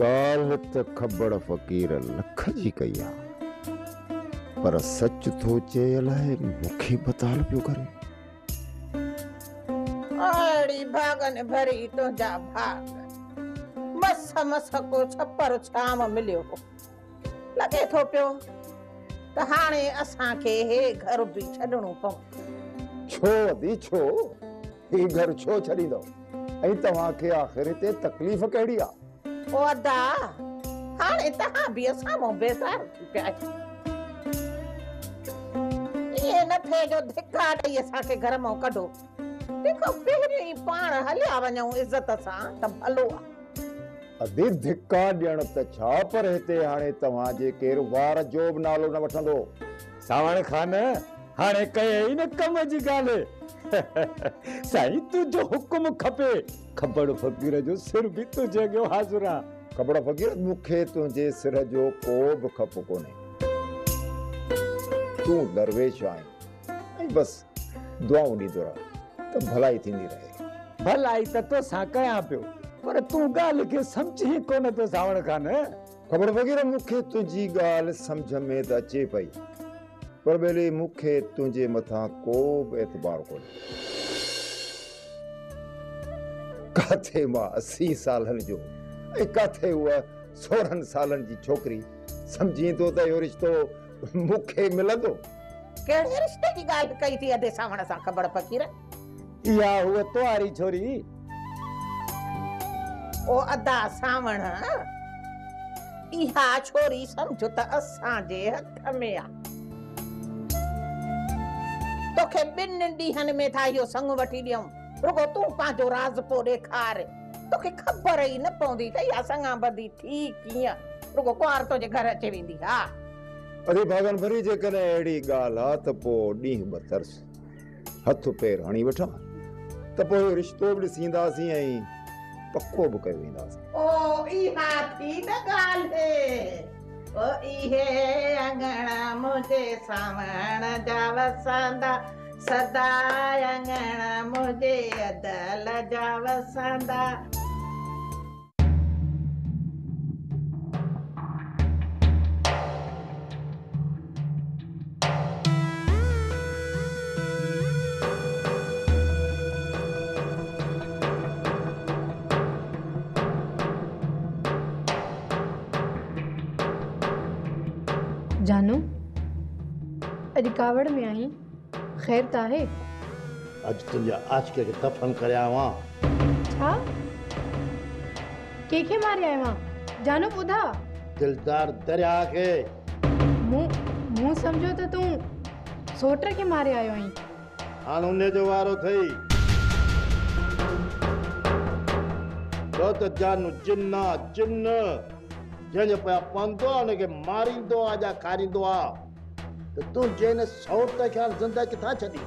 ॻाल्हि त खबड़ फ़क़ीर लख जी कई आहे, पर सच थो चए अलाए मूंखे बताल पियो करे। अड़ी भागन भरी तुंहिंजा भाग, मस मस को छपर छाम मिलियो हो। लॻे थो पियो त हाणे असांखे हे घर बि छॾिणो पवंदो। छो अदी छो, ही घर छो छॾींदव? ऐं तव्हांखे आख़िर हिते तकलीफ़ कहिड़ी आहे? ओ अदा, हाणे तव्हां बि असां मां बेज़ार थी पिया आहियो। ईअं न थिए जो धिका ॾेई असांखे घर मां कढो। देखो पहिरियों ई पाण हलिया वञूं इज़त सां त भलो आहे। अदी धिका ॾियण त छा, पर हिते हाणे तव्हांजे केरु वार जो बि नालो न वठंदो। सावण खान, हाणे कयई न कम जी ॻाल्हि। साईं तुंहिंजो हुकुम खपे, खबड़ फ़क़ीर जो सिर बि तुंहिंजे अॻियां हाज़िर आहे। खबड़ फ़क़ीर, मूंखे तुंहिंजे सिर जो को बि खप कोन्हे। तूं दरवेश आहीं ऐं बसि दुआऊं ॾींदो रह त भलाई थींदी रहे। भलाई त तोसां कयां पियो, पर तूं ॻाल्हि खे सम्झी कोन थो सावण खान। खबड़ फ़क़ीर, मूंखे तुंहिंजी ॻाल्हि सम्झ में त अचे पई, पर ॿेले मूंखे तुंहिंजे मथां को बि एतबार कोन्हे। काथे मां 80 सालनि जो ऐं काथे उहा 16 सालनि जी छोकिरी, सम्झी थो त इहो रिश्तो मूंखे मिलंदो? कहिड़े रिश्ते जी ॻाल्हि कई थी अदे सावण सां खबड़ फ़क़ीर? इहा हूअ तुआरी छोरी। ओ अदा सावण, इहा छोरी सम्झो त असांजे हथ में आहे। तोखे 2 ॾींहनि में था इहो संग वठी ॾियूं, रुगो तूं पंहिंजो राज़पो ॾेखार। तोखे ख़बर ई न पवंदी त इहा संगा बंदी थी कीअं, रुगो कुंवार तुंहिंजे घर अचे वेंदी। हा अरे भागन भरी, जेकॾहिं अहिड़ी ॻाल्हि आहे त पोइ ॾींहुं ॿ तरस, हथु पेर हणी वठां त पोइ रिश्तो बि ॾिसींदासीं ऐं पको बि कयो ईंदासीं। ओ इहा थी न ॻाल्हि। ओ इहे अंगण मुंहिंजे सावण जा वसंदा, सदा अंगण मुंहिंजे अदल जा वसंदा। जानू, अॼु कावड़ में आहीं, ख़ैर त आहे? अॼु तुंहिंजे आशिक खे दफ़न करे आयो आहियां। छा? कंहिंखे मारे आयो आहीं? जानू ॿुधा। दिलदार दरिया खे। मूं सम्झो त तूं सोट खे मारे आयो आहीं। हाणे उन जो वारो अथई। छो त जानू जिन आहे, जिन जंहिंजे पिया पवंदो आहे उनखे मारींदो आहे या खारींदो आहे। त तूं जंहिं सौट खे हाणे ज़िंदा किथां छॾी?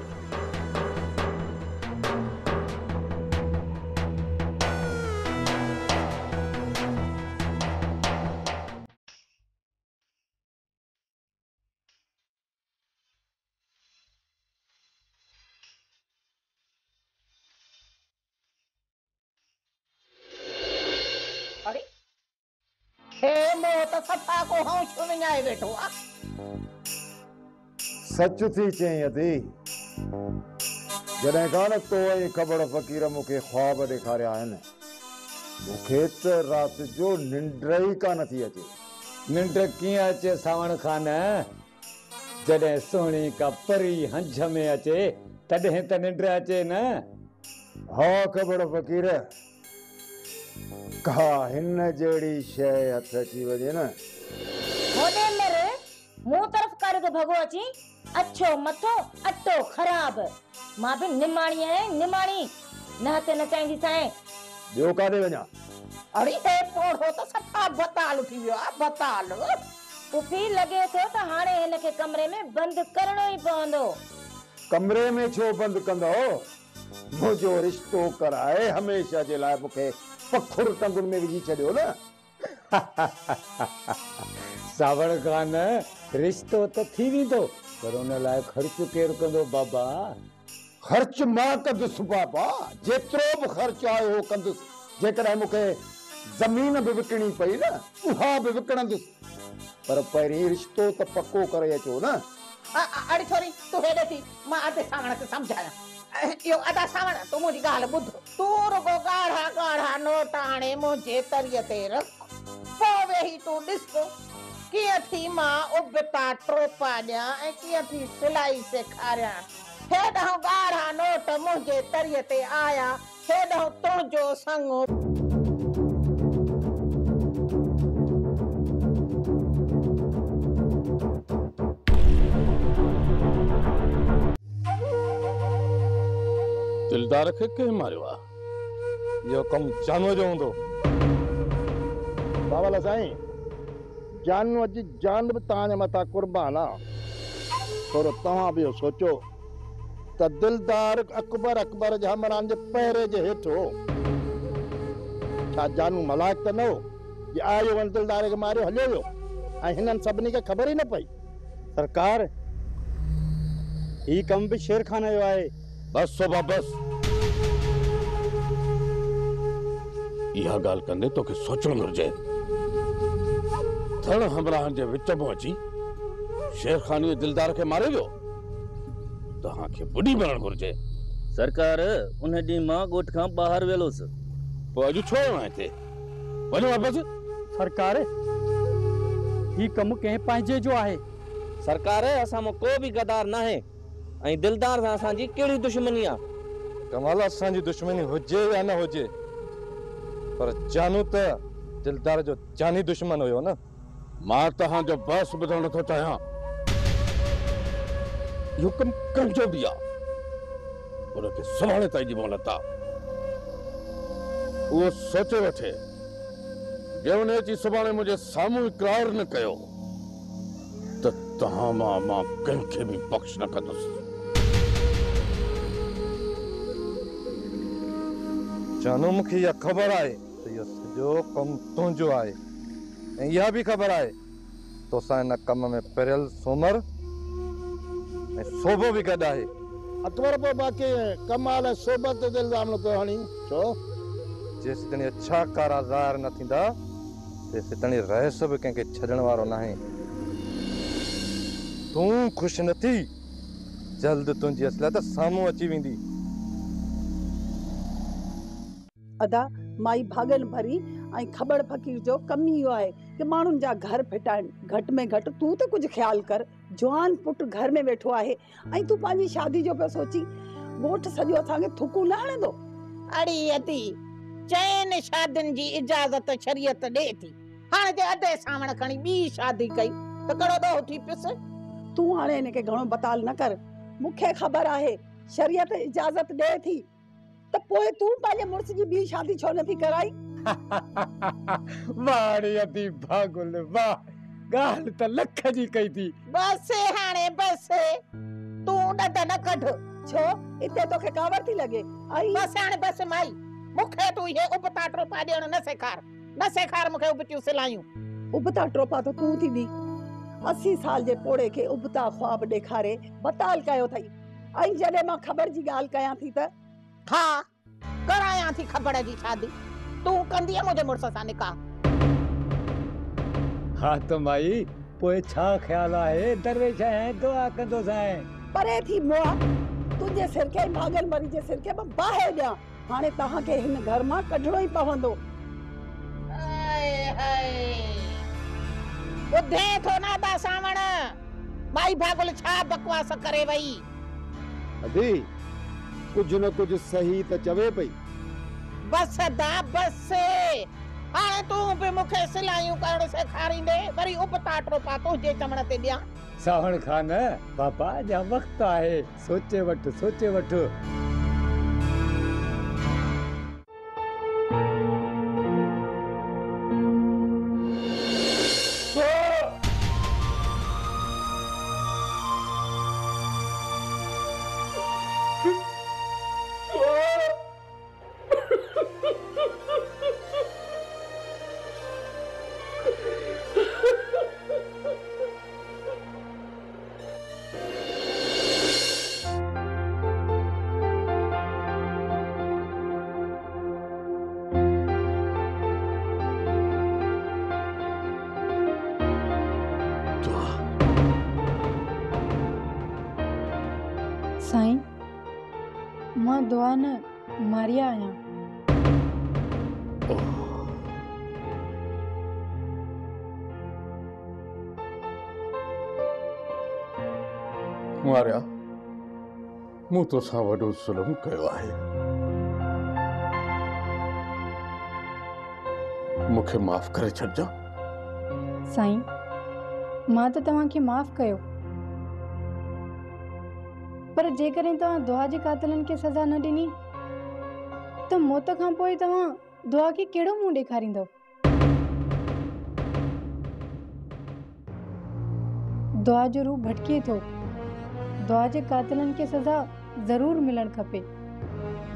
सच थी चई अदी, जॾहिं खां न तो ऐं खबड़ फ़क़ीर मूंखे ख़्वाब ॾेखारिया आहिनि, मूंखे त राति जो निंड ई कान थी अचे। निंड कीअं अचे सावण खान? जॾहिं सुहिणी का परी हंझ में अचे तॾहिं त निंड अचे न। हा खबड़ फ़क़ीर, का हिन जहिड़ी शइ हथ अची वञे न। होॾे मर, मूं तरफ़ काॾे थो भॻो अची? अच्छो मथो अटो ख़राब। मां बि निमाणी आहियां, निमाणी, न हथ नचाईंदी सां। ॿियो काॾे वञा? अरे हे पोड़ो त सफ़ा बताल थी वियो आहे, बताल। पुफी, लॻे थो त हाणे हिनखे कमरे में बंदि करिणो ई पवंदो। कमरे में छो बंदि कंदो? मुंहिंजो रिश्तो कराए हमेशा जे लाइ मूंखे पखुर टंगुनि में विझी छॾियो न। सावण खान, रिश्तो त थी वेंदो, पर उन लाइ ख़र्चु केरु कंदो बाबा? ख़र्च मां कंदुसि बाबा, जेतिरो बि ख़र्च आहे उहो कंदुसि, जेकॾहिं मूंखे ज़मीन बि विकिणी पई न, उहा बि विकिणंदुसि, पर पहिरीं रिश्तो त पको करे अचो न। अड़ी छोरी, तूं हेॾे थी, मां अदे सावण खे सम्झायां। इहो अदा सावण, तूं मुंहिंजी ॻाल्हि ॿुध, तूं रुगो ॻाढ़ा ॻाढ़ा नोट आणे मुंहिंजे तरीअ ते रख, पोइ वेही तूं ॾिस कीअं थी मां उबता टोपा ॾियां ऐं कीअं थी सिलाई सेखारियां। हेॾां ॻाढ़ा नोट मुंहिंजे तरीअ ते आया, हेॾां तुंहिंजो संग। दिलदार खे कंहिं मारियो आहे? इहो कमु जानूअ जो हूंदो। बाबा साईं, जानूअ जी जान बि तव्हांजे मथां कुर्बान आहे। थोरो तव्हां बि इहो सोचो त दिलदार अकबर अकबर जे हमरान जे पहरे जे हेठि हो। छा जानू मलाइक त न हो जे आयो वञी दिलदार खे मारियो हलियो वियो ऐं हिननि सभिनी खे ख़बर ई न पई? सरकार, ही कमु बि शेर खान जो आहे। बस शोभा बस, इहा ॻाल्हि कंदे तोखे सोचणु घुरिजे। थण हमराहनि जे विच मां अची शेर खान दिलदार खे मारे वियो, तव्हांखे बुॾी मरणु घुरिजे। सरकार, उन ॾींहुं मां ॻोठ खां ॿाहिरि वियल हुउसि। पोइ अॼु छो आयो आहीं हिते? वञो वापसि। सरकार, ही कमु कंहिं पंहिंजे जो आहे। सरकार, असां मां को बि गदार न आहे ऐं दिलदार सां असांजी कहिड़ी दुश्मनी आहे? कमाल, असांजी दुश्मनी हुजे या न हुजे, पर जानू त दिलदार जो जानी दुश्मन हुयो न। मां तव्हांजो बहस ॿुधणु नथो चाहियां। इहो कमु कंहिंजो बि आहे, उनखे सुभाणे ताईं जी मोहलत आहे। उहो सोचे वठे, जे उन अची सुभाणे मुंहिंजे साम्हूं इकरार न कयो त तव्हां मां मां कंहिंखे बि बख़्श न कंदुसि। जानू, मूंखे इहा ख़बर आहे त इहो सॼो कमु तुंहिंजो आहे ऐं इहा बि ख़बर आहे तोसां हिन कम में पिरियल सोमर ऐं सोबो बि गॾु आहे। अकबर, पोइ बाक़ी कमाल ऐं सोबत ते इल्ज़ाम नथो हणी, छो? जेसीं ताईं अछा कारा ज़ाहिर न थींदा तेसीं ताईं रहस्य बि कंहिंखे छॾण वारो न आहे। तूं ख़ुशि न थी, जल्द तुंहिंजी असलियत साम्हूं अची वेंदी। अदा, माई भाॻल भरी ऐं खबड़ फ़क़ीर जो कमु इहो आहे की माण्हुनि जा घर फिटाइनि। घटि में घटि तूं त कुझु ख़्यालु कर, जवान पुटु घर में वेठो आहे ऐं तूं पंहिंजी शादी जो पियो सोची। ॻोठ सॼो असांखे थुकूं न हणंदो। अड़ी अदी, चइनि शादियुनि जी इजाज़त शरीयत ॾिए थी। हाणे जे अदे सावण खणी ॿी शादी कई त कहिड़ो ॾोह थी पियुसि? तूं हाणे हिनखे घणो बताल न कर। मूंखे ख़बर आहे शरीयत इजाज़त ॾिए थी, त पोइ तूं पंहिंजे मुड़ुस जी ॿी शादी छो नथी कराई? वाह रे अदी भागुल वाह, ॻाल्हि त लख जी कई थी। बस हाणे बस, तूं ॾंद न कढ। छो इते तोखे कावड़ थी लॻे? बस हाणे बस माई, मूंखे तूं इहे उबता टोपा ॾियणु न सेखार, न सेखार मूंखे उबतियूं सिलायूं। उबता टोपा त तूं थी ॾी। 80 साल जे पोड़े खे उबता ख़्वाब ॾेखारे बताल कयो अथई। ऐं जॾहिं मां ख़बर जी ॻाल्हि कयां थी त हा करायां थी ख़बर जी शादी, तूं कंदीअ मुंहिंजे मुड़ुस सां निकाह। हा त माई, पोइ छा ख़्यालु आहे? दरवेश आहियां, दुआ कंदोसांइ। परे थी मुआ, तुंहिंजे सिर खे भाॻल मरी जे सिर खे मां बाहि ॾियां। हाणे तव्हांखे हिन घर मां कढिणो ई पवंदो। ॿुधे थो न अदा सावण, माई भागुल छा बकवास करे वई। अदी, कुझु न कुझु सही त चवे पई। बस अदा बस, हाणे तूं बि मूंखे सिलायूं करणु सेखारींदे, वरी उबता टोपा तुंहिंजे चवण ते ॾियां। सावण खान, बाबा अञा वक़्तु आहे, सोचे वठि सोचे वठि। दुआ न मारिया आहियां। मारिया, मूं तोसां वॾो ज़ुल्म कयो आहे। मूंखे माफ़ करे छॾिजां। साईं, मां त तव्हांखे माफ़ कयो, पर जेकॾहिं तव्हां दुआ जे क़ातिलनि खे सज़ा न ॾिनी त मौत खां पोइ तव्हां दुआ खे कहिड़ो मुंहुं ॾेखारींदव? दुआ जो रूह भटके थो। दुआ जे क़ातिलनि खे सज़ा ज़रूर मिलणु खपे।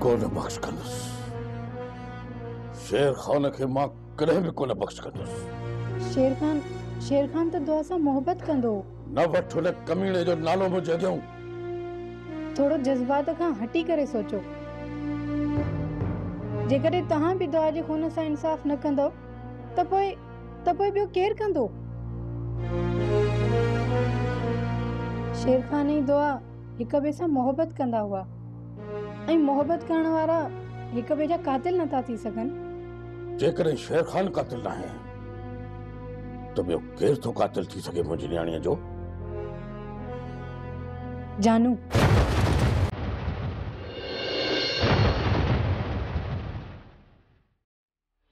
कोन बख़्श कंदुसि शेर खान खे, मां कॾहिं बि कोन बख़्श कंदुसि। शेर खान, शेर खान त दुआ सां मोहबत कंदो हो। न वठि हुन कमीणे जो नालो मुंहिंजे अॻियां। थोरो जज़्बात खां हटी करे सोचो। जेकॾहिं तव्हां बि दुआ जे खून सां इंसाफ़ न कंदव त पोइ ॿियो केरु कंदो? शेर खान ऐं दुआ हिक ॿिए सां मोहबत कंदा हुआ ऐं मोहबत करण वारा हिक ॿिए जा क़ातिल नथा थी सघनि। जेकॾहिं शेर खान क़ातिल नाहे त ॿियो केरु थो क़ातिल थी सघे मुंहिंजी नियाणीअ जो? जानू।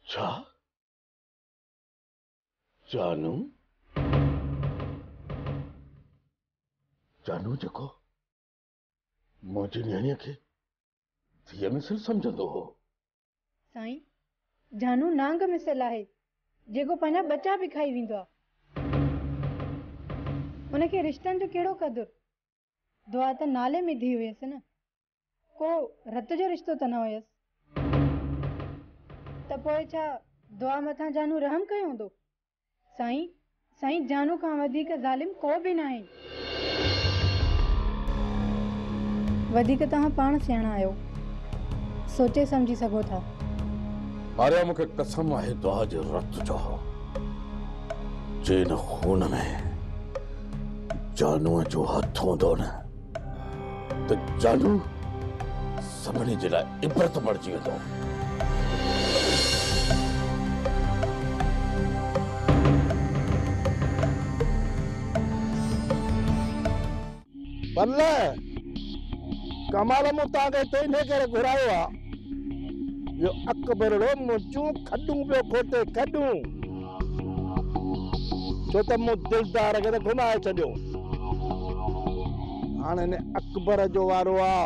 छा? जानू? जानू जेको मुंहिंजी नियाणीअ खे धीअ मिसल सम्झंदो हो। साईं, जानू नांग मिसल आहे जेको पंहिंजा बच्चा बि खाई वेंदो आहे। उनखे रिश्तनि जो कहिड़ो क़दुरु? दुआ त नाले में धीउ हुयसि न, को रत जो रिश्तो त न हुयसि। त पोइ छा दुआ मथां जानू रहम कयो हूंदो? साईं, साईं जानू खां वधीक ज़ालिम को बि न आहे। वधीक तव्हां पाण सियाणा आहियो, सोचे सम्झी सघो था। मारिया, मूंखे कसम आहे दुआ जे रत जो, जे हिन खून में जानूअ जो हथु हूंदो न त जानू सभिनी जे लाइ इबरत बणिजी वेंदो। बल्ले कमाल, मूं तव्हांखे हिते इन करे घुरायो आहे जो अकबरड़ो मुंहिंजूं खॾूं पियो खोटे, खॾूं। छो त मूं दिलदार खे त घुमाए छॾियो। हाणे हिन अकबर जो वारो आहे,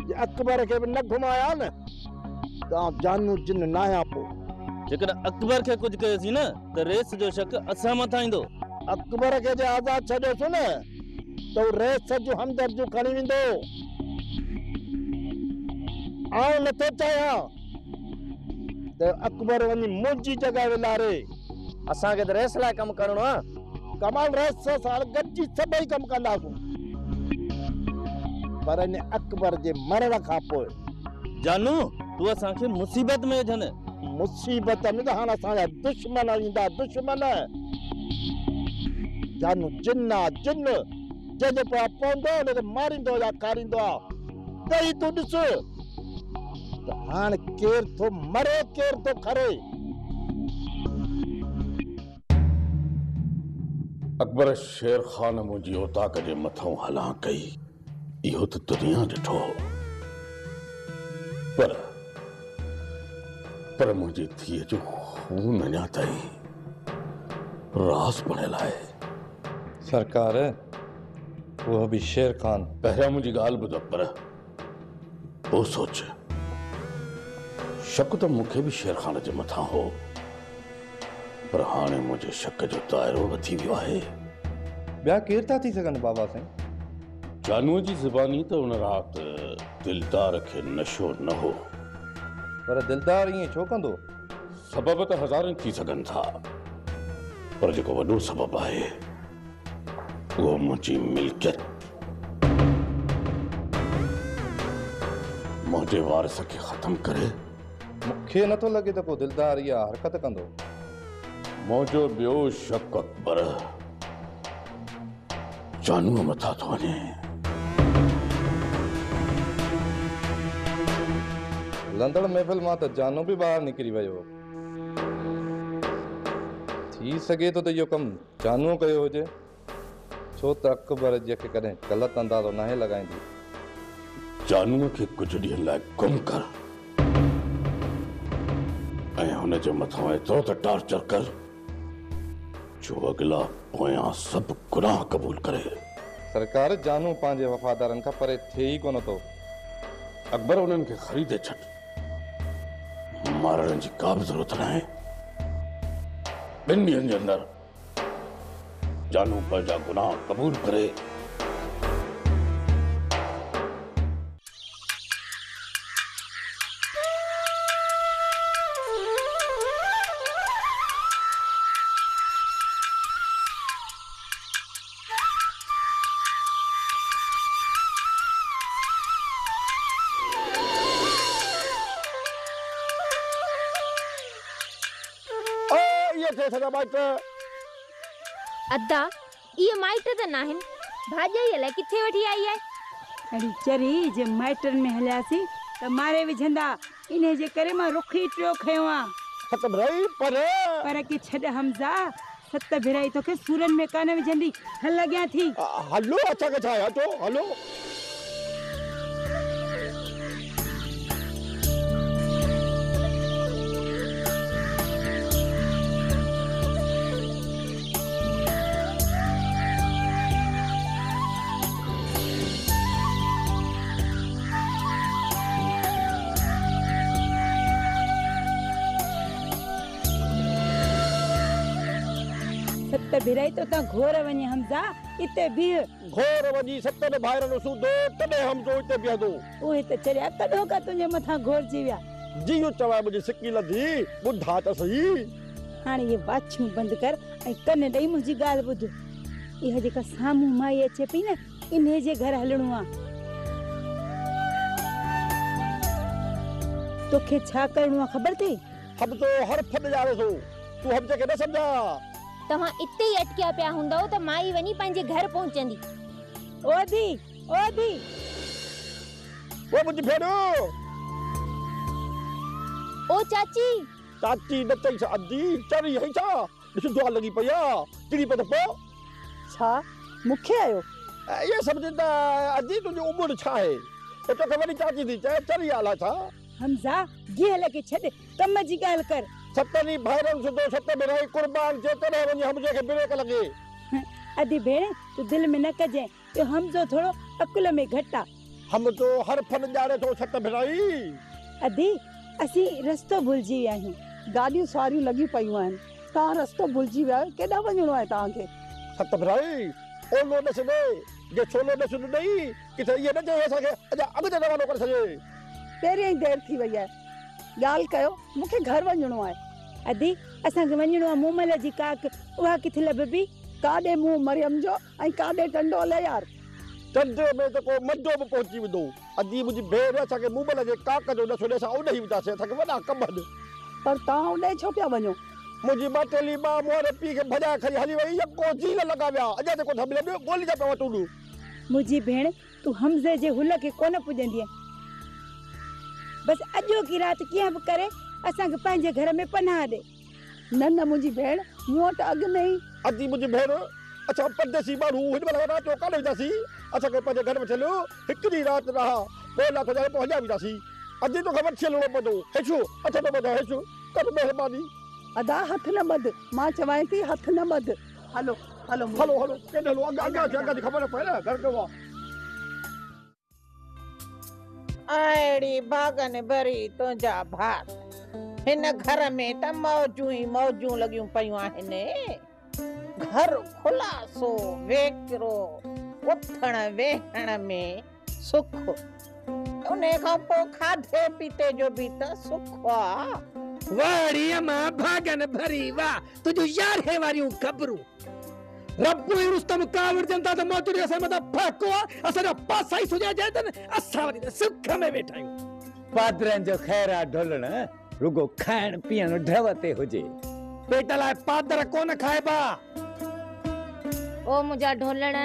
जे अकबर खे बि न घुमाया न त आउं जानू जिन न आहियां। पोइ जेकॾहिं अकबर खे कुझु कयोसीं न त रेस जो शक असां मथां ईंदो। अकबर खे जे आज़ाद छॾियोसीं न त हू रेस जूं हमदर्दियूं खणी वेंदो। आउं नथो चाहियां त अकबर वञी मुंहिंजी जॻह विलारे। असांखे त रेस लाइ कमु करिणो आहे। कमाल, रेस सां गॾिजी सभई कमु कंदासीं, पर इन अकबर जे मरण खां पोइ। जानू, तूं असांखे मुसीबत में विझनि। मुसीबत में त हाणे असांजा दुश्मन ईंदा, दुश्मन। जानू जिन आहे, जिन, जंहिंजे पोयां पवंदो हुनखे मारींदो या खारींदो आहे। त ई तूं ॾिस त हाणे केरु थो मरे, केरु थो खरे। अकबर, शेर खान मुंहिंजी औताक जे मथां हलां कई, इहो त दुनिया ॾिठो, पर मुंहिंजी धीअ जो खून अञा ताईं रास बणियल आहे। सरकार, उहो बि शेर खान। पहिरियां मुंहिंजी ॻाल्हि ॿुध अकबर, पोइ सोच। शक त मूंखे बि शेर खान जे मथां हो, पर हाणे मुंहिंजे शक जो दायरो वधी वियो आहे। ॿिया केरु था थी सघनि बाबा साईं? जानूअ जी ज़बानी त उन राति दिलदार खे नशो न हो। पर दिलदार ईअं छो कंदो? सबब त हज़ारनि थी सघनि था, पर जेको वॾो सबब आहे उहो मुंहिंजी मिल्कियत, मुंहिंजे वारिस खे ख़तमु करे। मूंखे नथो लॻे त को दिलदार इहा हरकत कंदो। मुंहिंजो ॿियो शक अकबर जानूअ मथां थो वञे। هلندڙ محفل مان ته جانو به ٻاهر نڪري ويو. ٿي سگهي ٿو ته اهو ڪم جانوء ڪيو هجي، ڇو ته اڪبر جي اک ڪڏهن غلط اندازو ناهي لڳائيندي. جانوء کي ڪجهه ڏينهن لاء گم ڪر ۽ هن جي مٿان ايترو ته ٽارچر ڪر جو اڳلا پويان سڀ گناهه قبول ڪري. سرڪار، جانو پنهنجي وفادارن کان پري ٿئي ئي ڪونه ٿو. اڪبر، انهن کي خريدي ڇڏ. مارڻ جي ڪا به ضرورت ناهي. ٻن ڏينهن جي اندر جانو پنهنجا گناهه قبول ڪري. ادا، اهي مائٽ ته ناهن، ڀاڄائي الائي ڪٿي وٺي آئي آهي. اڙي چري، جي مائٽن ۾ هلياسين ته ماري وجهندا، انهيء جي ڪري مان رخ ئي ٽيو کنيو آ. ست ڀرائي پر. پر ڪي ڇڏ حمزا، ست ڀرائي توکي سورن ۾ ڪانه وجهندي، هل اڳيان ٿي. هلو اسان کي ڇا آهي، اچو هلو. ست ڀيرائي تو تان گهور وڃي حمزا اتي بيهه. گهور وڃي ستن ڀائرن سوڌو تڏهن حمزو اتي بيهندو. اهي ته چريا ڪڏهوڪا تنهنجي مٿان گهورجي ويا. جيئن چوانء منهنجي سڪي لڌي ٻڌاء ته سهي. هاڻي اهي واڇون بند ڪر ۽ ڪن ڏئي منهنجي ڳالهه ٻڌ. اها جيڪا سامهون مائي اچي پئي نه انهيء جي گهر هلڻو آ. توکي ڇا ڪرڻو آ خبر اٿئي؟ حمزو هر ڦڏ ڄاڻي ٿو. تون حمزي کي نه سمجهاء. توهان اتي ئي اٽڪيا پيا هوندؤ ته مائي وڃي پنهنجي گهر پهچندي. او ادي! او ادي! او منهنجي ڀيڻ! او چاچي! چاچي نه چئيس ادي، چري آهين ڇا؟ ڏس دعا لڳي پئي آ، ڪري پئي ته پوء؟ ڇا مون کي آيو؟ ائين سمجهين ته ادي تنهنجي عمر ڇا آهي؟ ته توکي وڏي چاچي ٿي چئي، چري آ الاء ڇا؟ حمزه، گيهل کي ڇڏ، ڪم جي ڳالهه ڪر. ستن ئي ڀائرن سوڌو ست ڀيرا قربان ٿئي تڏهن وڃي حمزي کي بريڪ لڳي. ادي ڀيڻ، تون دل ۾ نه ڪجانء، اهو حمزو ٿورو عقل ۾ گهٽ آ. حمزو هر فن ڄاڻي ٿو ست ڀيرائي. ادي، اسين رستو ڀلجي ويا آهيون. گاڏيون سواريون لڳيون پيون آهن. توهان رستو ڀلجي ويا آهيو، ڪيڏانهن وڃڻو آهي توهان کي؟ ست ڀيرائي، اولو ڏس ڏي، جي ڇولو ڏس ڏنئي، ڪٿي ائين نه چئي اسان کي اڃا اڳتي روانو ڪري ڇڏي. پهريان ئي دير ٿي وئي آهي. ڳالهه ڪيو، مون کي گهر وڃڻو آهي. ادي، اسان کي وڃڻو آهي مومل جي ڪاڪ، اها ڪٿي لڀبي؟ ڪاڏي منهن مريم جو ۽ ڪاڏي ٽنڊو الهيار. ٽنڊي ۾ ته ڪو مندو به پهچي ويندو. ادي منهنجي ڀيڻ اسان کي مومل جي ڪاڪ جو ڏس ڏي اسان اوڏهين وينداسين اسان کي وڏا ڪم آهن. پر توهان اوڏهين ڇو پيا وڃو؟ منهنجي ماٽيلي ماء مون واري پيء کي ڀڄائي کڻي هلي وئي يڪو جيل لڳا ويا اڃا تائين ڪونه ٿا ملن ڳولي ٿا پيا وتون. منهنجي ڀيڻ تون حمزي جي هل کي ڪونه پڄندينء. بس اڄوڪي رات ڪيئن به ڪري اسان کي پنهنجي گهر ۾ پناهه ڏي. نه نه منهنجي ڀيڻ، مون وٽ اڳ ۾ ئي. ادي منهنجي ڀيڻ، اسان پرديسي ماڻهو هن مهل رات جو ڪاڏي وينداسين؟ اسان کي پنهنجي گهر وٺي هل، هڪڙي رات رهان، پوء لاٿو ڄاڻي پوء هليا وينداسين. ادي توکي وٺي هلڻو پوندو. هيٺ هٿ نه ٻڌ، هيٺ ڪر مهرباني. ادا هٿ نه ٻڌ، مان چوانء ٿي هٿ نه ٻڌ. هلو هلو هلو هلو ڪيڏي هلو، اڳيان اچ، اڳيان جي خبر پئي نه گهر ڪيو آ. اهڙي ڀاڳن ڀري تنهنجا ڀاڳ. هن گهر ۾ ته موجون ئي موجون لڳيون پيون آهن. گهر خلاصو ويڪرو، اٿڻ ويهڻ ۾ سک. انهيء کان پوء کاڌي پيتي جو به ته سک آ. واهه ڙي امان ڀاڳن ڀري واهه تنهنجون يارهين واريون خبرون. ربو ۽ رستم ڪاوڙجن ٿا ته موچڙي اسان جي مٿان ڦهڪو آ، اسان جا پاسا ئي سڃا جائي اٿن، اسان وري ته سک ۾ ويٺا آهيون. پادرن جو خير آ ڍولڻ، رڳو کائڻ پيئڻ ڍؤ تي هجي. پيٽ لاء پادر ڪونه کائبا. او منهنجا ڍولڻ،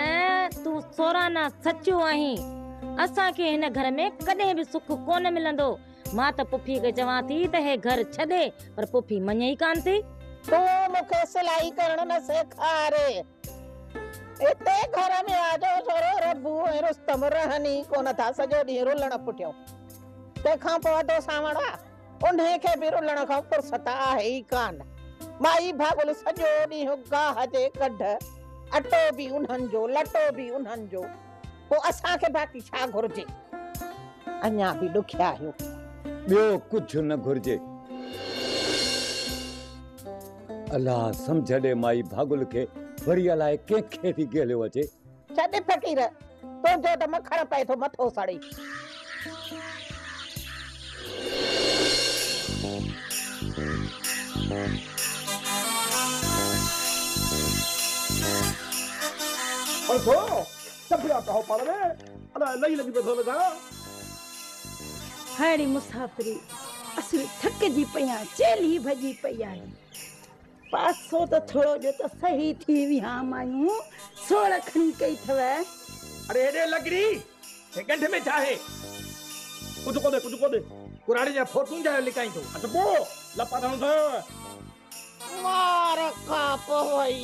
تون سورانا سچو آهين. اسان کي هن گهر ۾ ڪڏهن به سک ڪونه ملندو. مان ته پڦيء کي چوان ٿي ته هي گهر ڇڏي، پر پڦي مڃي ئي ڪانه ٿي. تون مون کي سلائي ڪرڻ نه سيکار. هتي گهر ۾ آ جو ٿورو ربو ۽ رستم رهن ئي ڪونه ٿا، سڄو ڏينهن رلڻ پٺيون. تنهن کان پوء ادو سانوڻ آ، انهي کي به رلڻ کان فرصت آهي ئي ڪانه. مائي ڀاڳل سڄو ڏينهن گاهه جي ڪڍ، اٽو به انهن جو، لٽو به انهن جو. پوء اسان کي باقي ڇا گهرجي؟ اڃا به ڏکيا آهيو. ٻيو ڪجهه نه گهرجي. الله سمجهه ڏي مائي ڀاڳل کي وري الائي ڪنهن کي ٿي گهليو اچي. ڇڏ فقير، تنهنجو ته مکڻ پئي ٿو مٿو سڙي. اٿو، چنبڙيا پيا هو پاڻ ۾، الائي لئي لڳي پئي اٿو ويچارا. هاڻي مسافري اصل ٿڪجي پئي آهيان، چيلهي ڀڄي پئي آهي. پاسو ته ٿورو ڏيو ته صحيح ٿي ويهان مايون، سوڙ کڻي ڪئي اٿو. اڙي هيڏي لڳڙي، هي ڳنڍ ۾ ڇا آهي؟ ڪجهه ڪونهي، ڪجهه ڪونهي. ڪراڙي جا فوٽون جا لڪائيندو. اچ پوء لپا ٿا هڻون. مار کان پوئي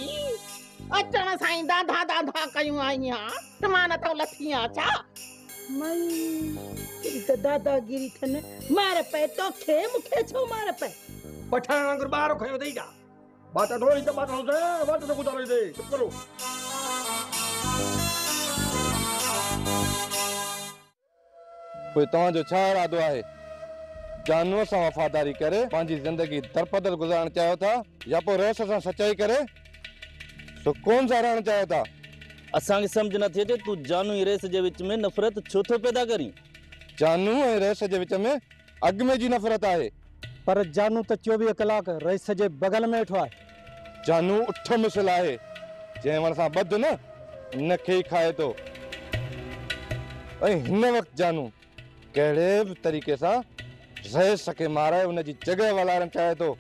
اچڻ سان ئي دانڌا دانڌا ڪيون آئين ها مان نه ٿو لٿي آن ڇا؟ مائي ڪيڏي ته داداگيري ٿن، مار پئي توکي مونکي ڇو مار پئي؟ پٺاڻ وانگر ٻار کنيو اٿئي ڇا؟ ٻاٽا ڍوئي ته ٻاٽا هڻون واٽ ته گذارو هتي چپ ڪرو. پوء توهان جو ڇا ارادو آهي؟ جانوء سان وفاداري ڪري پنهنجي زندگي درپدر گذارڻ چاهيو ٿا يا پوء رئيس سان سچائي ڪري سڪون سان رهڻ چاهيو ٿا؟ اسان کي سمجهه نٿي اچي تون جانو ۽ رئيس جي وچ ۾ نفرت ڇو ٿو پيدا ڪرين؟ جانو ۽ رئيس جي وچ ۾ اڳ ۾ جي نفرت آهي. پر جانو ته 24 ڪلاڪ رئيس جي بغل ۾ ويٺو آهي. جانو اٺ مثل آهي، جنهن وڻ سان ٻڌ نه، ان کي ئي کائي ٿو. ۽ هن وقت جانو ڪهڙي به طريقي سان رئيس کي مارائي ان جي جڳهه والارڻ چاهي ٿو.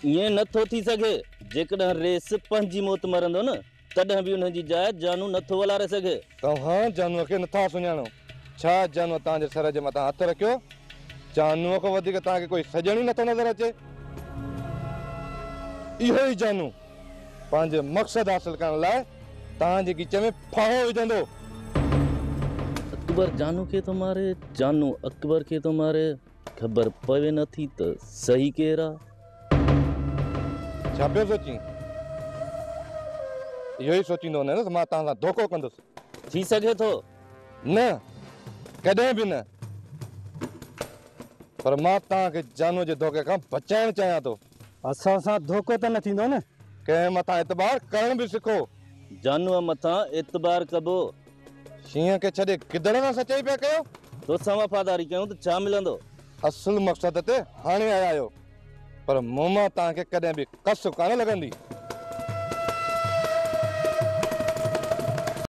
ائين نه ٿو ٿي سگهي. جيڪڏهن رئيس پنهنجي موت مرندو نه، تڏهن به ان جي جاء جانو نه ٿو والاري سگهي. توهان جانوء کي نه ٿا سڃاڻو. ڇا جانوء توهان جي سر جي مٿان هٿ رکيو؟ جانوء کان وڌيڪ توهان کي ڪوئي سڄڻ ئي نه ٿو نظر اچي. اهو ئي جانو پنهنجي مقصد حاصل ڪرڻ لاء توهان جي ڳچيء ۾ ڦاهو وجهندو. اڪبر جانو کي ٿو ماري، جانو اڪبر کي ٿو ماري، خبر پوي نه ٿي ته صحيح ڪير آ. ڇا پيو سوچين؟ اهو ئي سوچيندو هوندين نه ته مان توهان سان ڌوڪو ڪندس. ٿي سگهي ٿو. نه، ڪڏهن به نه. پر مان توهان کي جانوء جي ڌوڪي کان بچائڻ چاهيان ٿو. اسان سان ڌوڪو ته نه ٿيندو نه؟ ڪنهن مٿان اعتبار ڪرڻ به سکو. جانوء مٿان اعتبار ڪبو. شينهن کي ڇڏي گدڙ سان سچائي پيا ڪيو؟ توسان وفاداري ڪيون ته ڇا ملندو؟ اصل مقصد تي هاڻي آيا آهيو، پر مون مان توهان کي ڪڏهن به ڪس ڪانه لڳندي.